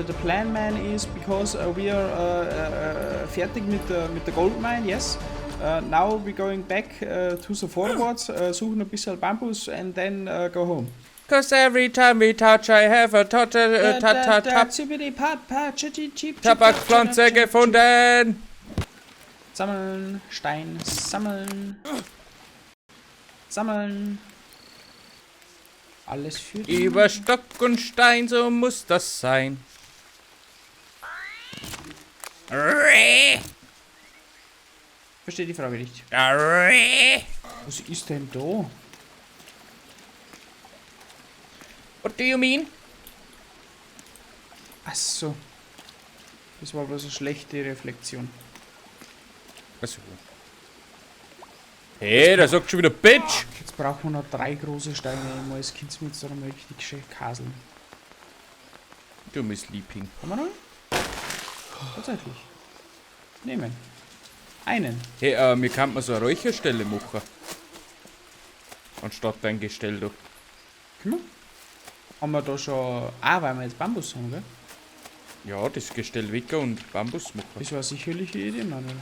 The plan, man, is because we are fertig mit der Gold Mine, yes. Now we're going back to the forwards, suchen ein bisschen Bambus and then go home. 'Cause every time we touch, I have a touch, ta ta ta Zibidi pat pat chi chi. Tabakpflanze gefunden. Sammeln, Stein, sammeln. Sammeln. Alles für die. Über Stock und Stein, so muss das sein. Verstehe die Frage nicht. Was ist denn da? What do you mean? Ach so. Das war bloß eine schlechte Reflexion. Achso. Hey, der sagt schon wieder Bitch. Jetzt brauchen wir noch drei große Steine. Ich muss das mir jetzt da mal richtig schön kaseln. Du Miss Sleeping. Haben wir noch? Tatsächlich. Nehmen. Einen. Hey, mir kann man so eine Räucherstelle machen. Anstatt dein Gestell da. Können wir? Haben wir da schon. Ah, weil wir jetzt Bambus haben, gell? Ja, das Gestell wecker und Bambus machen. Das war sicherlich eine Idee, Manuel.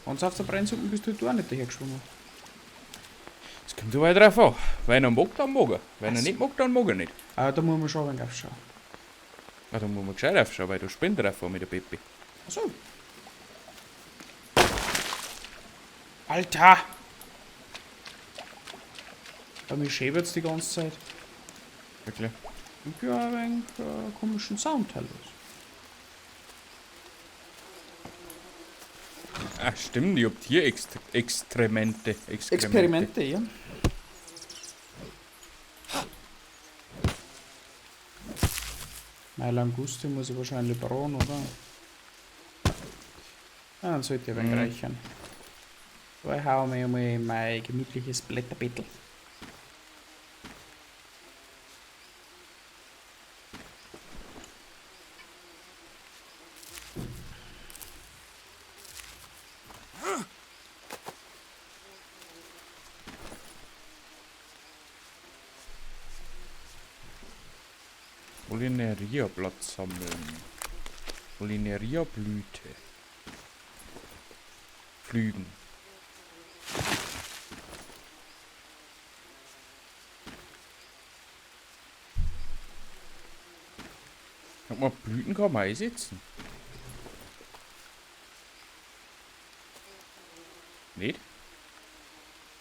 Und auf der Brennsuppe bist du da auch nicht dahergeschwommen. Es kommt aber drauf an. Wenn er mag, dann mag er. Wenn er Ach so. nicht mag, dann mag er nicht. Aber da muss man schon ein wenig aufschauen. Ah, da muss man gescheit aufschauen, weil du spinnt drauf mit der Pepe. Achso. Alter! Bei mir schäbert's die ganze Zeit. Wirklich. Ich höre ein wenig komischen Sound teilweise. Ah, stimmt, ich hab Tierextremente. Exkremente. Experimente, ja. Meine Languste muss ich wahrscheinlich braten, oder? Ah, dann sollte ich ein wenig reichen. Da ich hau mir mal mein gemütliches Blätterbettel. Molineria-Blatt sammeln. Molineria-Blüte. Flügen. Guck mal, Blüten kann man einsetzen. Nicht?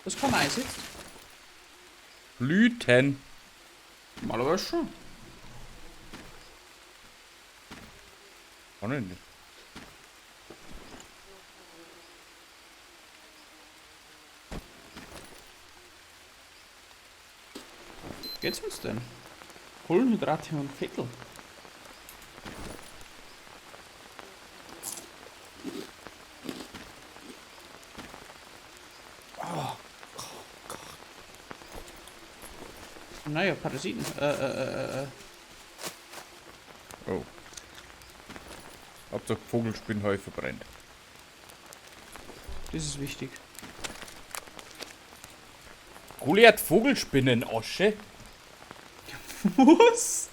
Was kann man einsetzen? Blüten. Normalerweise schon. Kann ich nicht. Geht's uns denn? Kohlenhydrate und Fettel. Oh, Naja, Parasiten. Oh. Hauptsache Vogelspinnheu verbrennt. Das ist wichtig. Goliath Vogelspinnenasche? Was?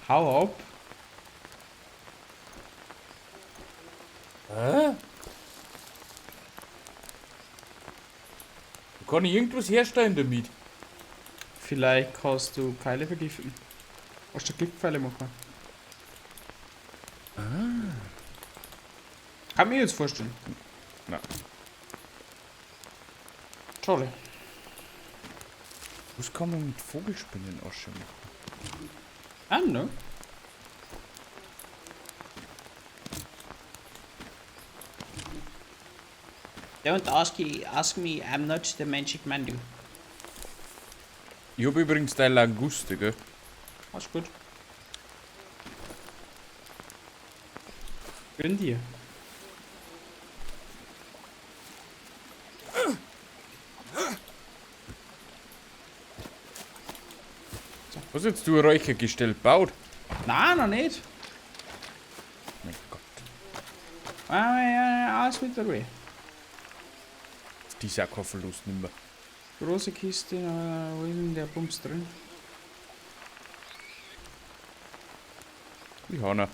Hau ab. Hä? Kann ich irgendwas herstellen damit? Vielleicht kannst du Pfeile vergiften. Kannst du Giftpfeile machen. Ah. Kann mir jetzt vorstellen. Na. Schade. Was kann man mit Vogelspinnenasche machen? Ah, no. Don't ask me, I'm not the magic Mandu. Ich hab übrigens deine Languste, gell? Alles gut. Gönn dir. Was jetzt du ein Räuchergestell gebaut? Nein, noch nicht. Mein Gott. Ah, ja, ja, alles mit der Ruhe. Die ist auch kein Verlust nimmer. Große Kiste, wo ist denn der Bums drin? Ich hab noch.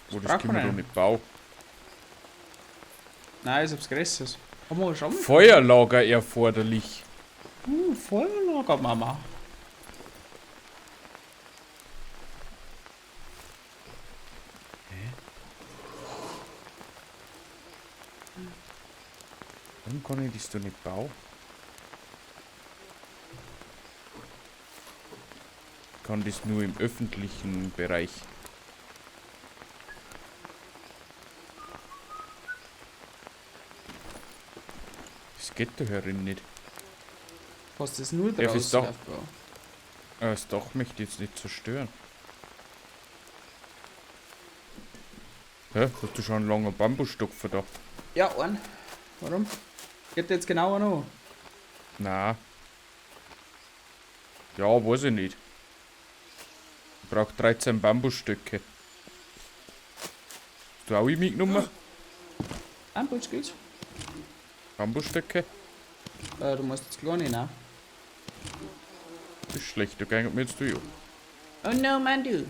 Wo das braucht können man wir doch einen. nicht bauen. Nein, ist etwas Größeres. Haben wir schon? Feuerlager erforderlich. Feuerlager, Mama. Warum kann ich das da nicht bauen? Ich kann das nur im öffentlichen Bereich. Das geht da herin nicht. Hast das nur Ja, fürs draußen Dach. aufbauen? Das Dach möchte ich jetzt nicht zerstören. Hä? Hast du schon einen langen Bambusstock da? Ja, einen. Warum? Geht der jetzt genau noch? Na. Ja, weiß ich nicht. Ich brauche 13 Bambusstöcke. Hast du auch einen mitgenommen? Bambus geht's? Bambusstöcke? Du musst jetzt kleine, ne? Das ist schlecht, da gehen wir jetzt durch. Oh no, man, du.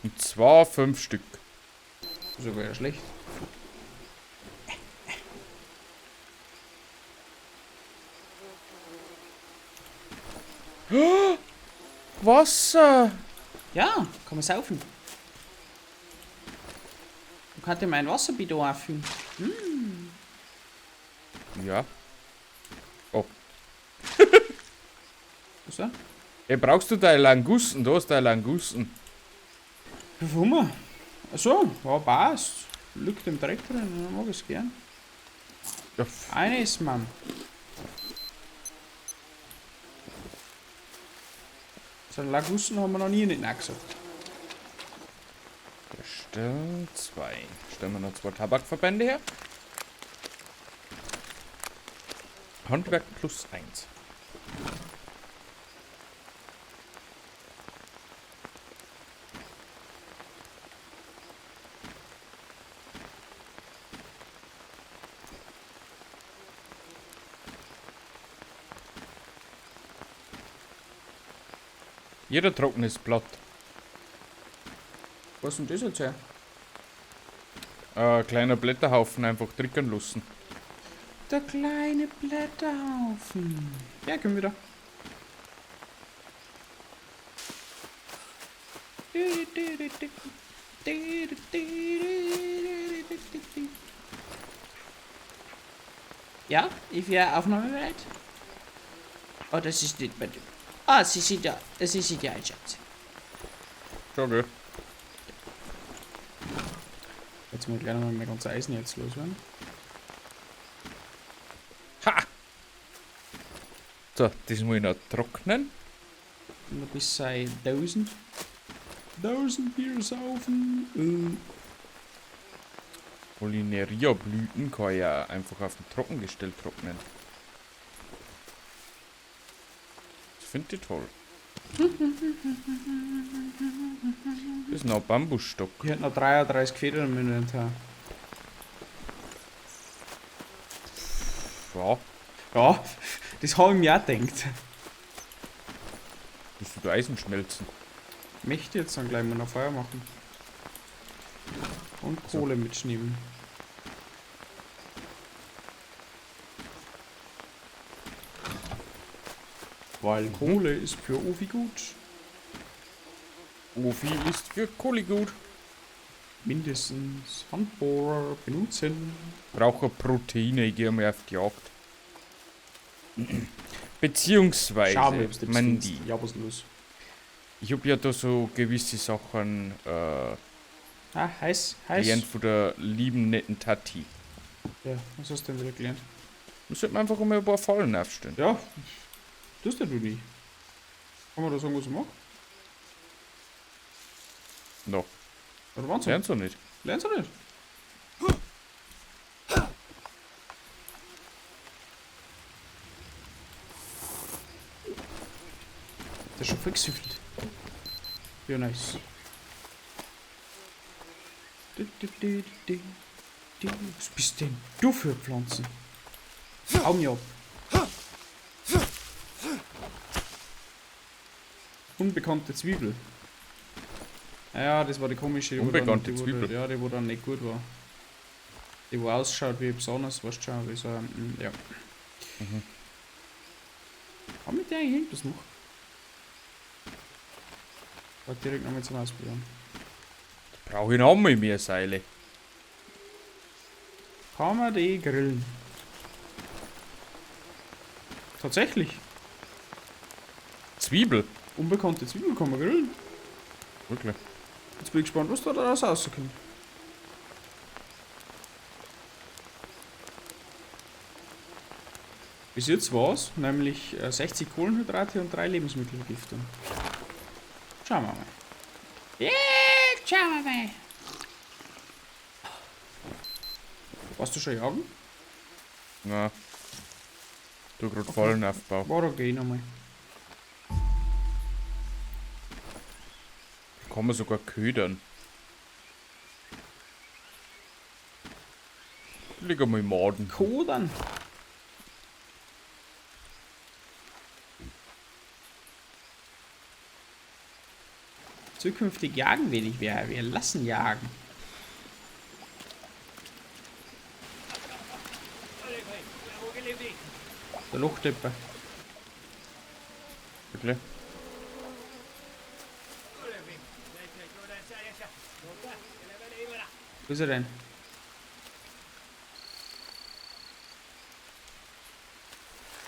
Und zwar 5 Stück. Das wäre ja schlecht. Wasser! Ja, kann man saufen. Du kannst ja mein Wasserbidon auffüllen. Ja. Oh. Was denn? Ey, brauchst du deine Langusten? Da ist deine Langusten. Wie viel haben wir? Achso, ja, passt. Liegt im Dreck drin, mag ich's gern. Ja, Eines, Mann. So einen Langusten haben wir noch nie nicht nein gesagt. Stellen 2. Stellen wir noch 2 Tabakverbände her. Handwerk plus 1. Jeder trockenes Blatt. Was ist denn das jetzt her? Kleiner Blätterhaufen einfach trickern lassen. Der kleine Blätterhaufen. Ja, können wir wieder. Ja, ich wäre aufnahmebereit. Oh, das ist nicht mehr. Ah, sie sind ja, sie sind ja ein Schatz. Schon, gell? Jetzt muss ich gleich noch mal mein ganzes Eisen jetzt loswerden. Ha! So, das muss ich noch trocknen. Und noch bis sei 1000. 1000 Bier saufen. Molineria-Blüten kann ich ja einfach auf dem Trockengestell trocknen. Das finde ich toll. Das ist noch ein Bambusstock. Ich hätte noch 33 Federn im Inventar. Ja. Ja, das habe ich mir auch gedacht. Musst du da Eisen schmelzen? Möchte jetzt dann gleich mal noch Feuer machen. Und Kohle mitschneiden. Weil Kohle ist für Ofi gut. Ofi ist für Kohle gut. Mindestens Handbohrer benutzen. Brauche Proteine, ich gehe mal auf die Jagd. Beziehungsweise, Schau mal, ob's das Mandy, findest. Ja, was ist los? ich hab ja da so gewisse Sachen Ah, heiß, heiß. gelernt von der lieben netten Tati. Ja, was hast du denn wieder gelernt? Man sollte einfach mal ein paar Fallen aufstellen. Ja, das ja du nicht. Kann man da sagen, was ich mag? No, Oder wahnsinn? lernst du nicht. Lernst du nicht? Der ist schon voll gesüffelt. Ja, nice. Du, du, du, du, du. Was bist denn du für Pflanzen? Hau mir ab. Unbekannte Zwiebel. Ja, das war die komische, die wo dann, Unbekannte die, wo Zwiebel. Dann, ja, die wo dann nicht gut war. Die wo ausschaut wie besonders, weißt du schon, wie so ein, ja. Kann mit der eigentlich irgendwas machen? Warte direkt nochmal zum Ausprobieren. Brauche ich noch mal mehr Seile. Kann man die grillen? Tatsächlich. Zwiebel? Unbekannte Zwiebel kann man grillen. Wirklich? Jetzt bin ich gespannt, was da daraus rauskommt. Bis jetzt war's, nämlich 60 Kohlenhydrate und 3 Lebensmittelvergiftung. Schauen wir mal. Yeah, schauen wir mal. Warst du schon jagen? Na. Du grad Fallenaufbau. War okay nochmal. Kann man sogar ködern. Leg einmal Maden. Kodern? Zukünftig jagen wir nicht mehr, wir lassen jagen. Der Lochdepper. Wirklich? Wo ist er denn?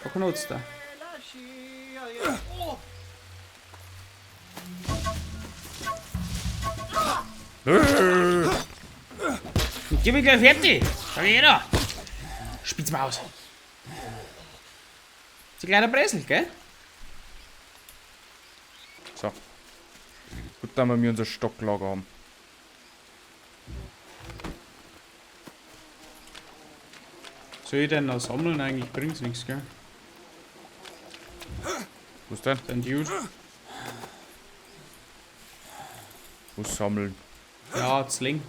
Da knurrt's da. Gib mir gleich fertig! Sag ich jeder! Spitzmaus! Ist ein kleiner Bressel, gell? So. Gut, dass wir unser Stocklager haben. Soll ich denn noch sammeln? Eigentlich bringt's nichts, gell? Was denn? Dein Dude. Was sammeln? Ja, Zling.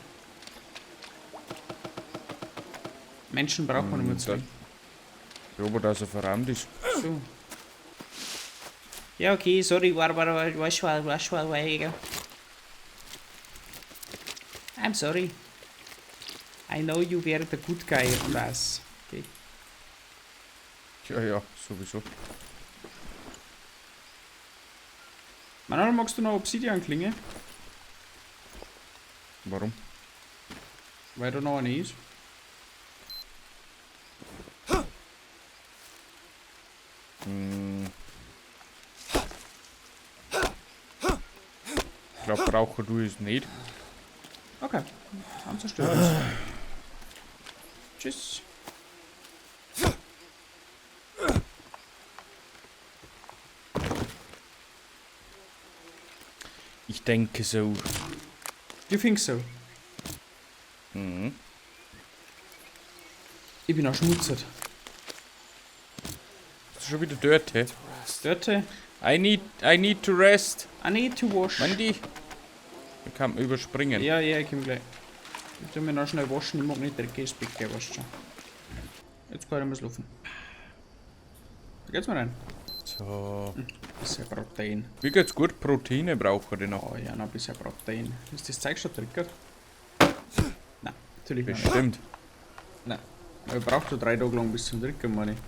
Menschen braucht man nicht mehr Zling. Ja, aber dass er verrammt ist. So. Ja, okay, sorry, war, war, war, war, war, war, war, war, egal. I'm sorry. I know you were the good guy on us. Okay. Ja, ja, sowieso. Manuel, magst du noch Obsidian-Klinge? Warum? Weil da noch eine ist. Hm. Ich glaub, brauche du es nicht. Okay, dann zerstören wir es. Tschüss. Ich denke so. You think so? Mhm. Ich bin auch schmutzig. Ist schon wieder dirty. Dirty? I need to rest. I need to wash. Mandy. Ich kann überspringen. Ja, ja, ich komm gleich. Ich tu mich noch schnell waschen, ich mag nicht dreckiges Bett gehen, weißt du schon. Jetzt kann ich mal schlafen. Da geht's mal rein. So. Bisschen Protein. Mir geht's gut, Proteine brauche ich noch. Oh ja, noch ein bisschen Protein. Ist das Zeug schon triggert? Nein, natürlich nicht. Bestimmt. Nein. Aber ich brauche schon 3 Tage lang bis zum Triggern, meine ich.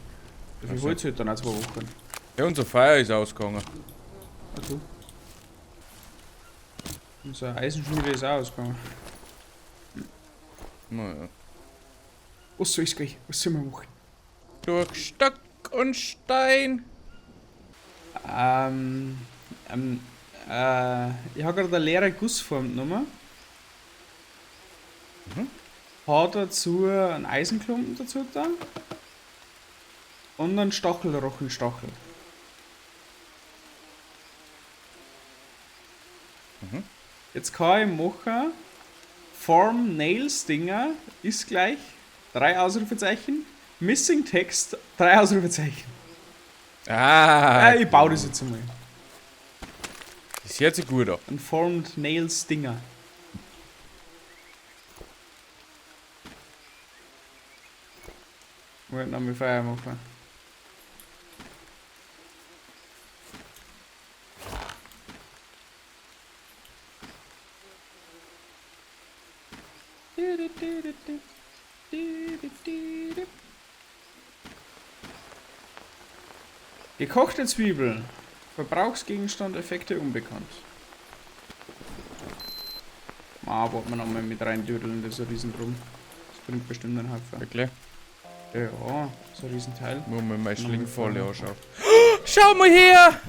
Dafür Ach so. holt's halt dann auch 2 Wochen. Ja, unser Feuer ist ausgegangen. Ach du. Unser Eisenschmiede ist auch ausgegangen. Naja. Was soll ich gleich? Was soll man machen? Durch Stock und Stein. Ich hab gerade eine leere Gussform genommen. Hat dazu einen Eisenklumpen dazu da. Und einen Stachelrochenstachel. Jetzt kann ich machen Form Nails Dinger ist gleich 3 Ausrufezeichen, Missing Text 3 Ausrufezeichen. Ah, Ich baue das jetzt einmal. Das hört sich gut an. Ein Formed Nails Dinger. Wollte noch mal Feuer machen. Gekochte Zwiebeln. Verbrauchsgegenstand, Effekte unbekannt. Ah, wollte man nochmal mit reindödeln, das ist ein Riesendrum. Das bringt bestimmt einen Haufen. Wirklich? Ja, so ein Riesenteil. Muss man meine Nochmal Schlingfalle vorne. anschauen. Schau mal her!